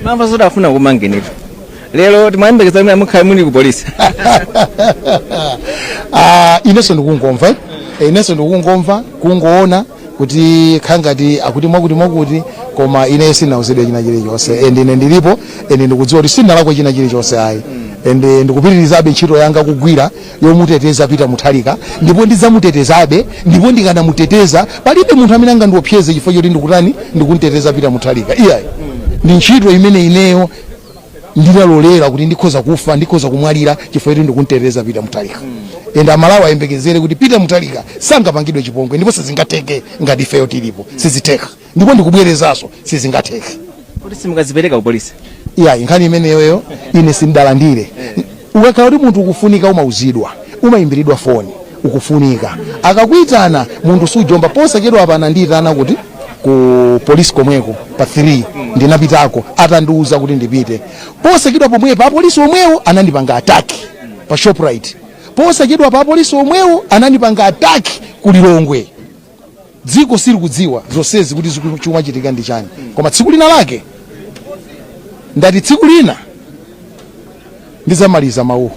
Mamva zoti afuna kumangenitu lero, timayembekeza kuti mukhale muli ku polisi. Ah, inenso ndikungomva, eh? Inenso ndikungomva, kungoona kuti khangati akuti mwakuti mwakuti, koma ine sinauzidwe china chilichonse, and ine ndilipo and ndikudziwa kuti sindinalakwe china chilichonse ayi, and ndikupitirizabe ntchito yanga kugwira yomuteteza Peter Mutharika, ndipo ndidzamutetezabe, ndipo ndikanamuteteza palibe munthu amene angandiopseze chifukwa choti ndikutani, ndikumteteza Peter Mutharika. Iyayi, ndi ntchito imene ineyo ndinalolera kuti ndikhoza kufa, ndikhoza kumwalira chifukwa choti ndikumteteza Peter Mutharika. And Amalawi ayembekezere kuti Peter Mutharika sangapangidwe chipongwe, ndipo sizingatheke ngati ifeyo tilipo, sizitheka, ndipo ndikubwerezanso, sizingatheke. Kuti simukazipereka ku polisi? Iyayi, nkhani imeneyoyo ine sindalandire. Ukakhala kuti munthu ukufunika, umauzidwa, umayimbiridwa foni ukufunika. Akakuitana munthu sujomba. Posachedwa apa anandiyitana kuti ku polisi komweko pa 3, ndinapitako atandiuza kuti ndipite. Posachedwa pomwepo apolisi omwewo anandipanga attack pa Shoprite. Posachedwa pa apolisi omwewo anandipanga attack ku Lilongwe. Dziko silikudziwa zonsezi kuti chikumachitika ndi chani, koma tsiku lina lake, ndati tsiku lina ndizamaliza mawuwo.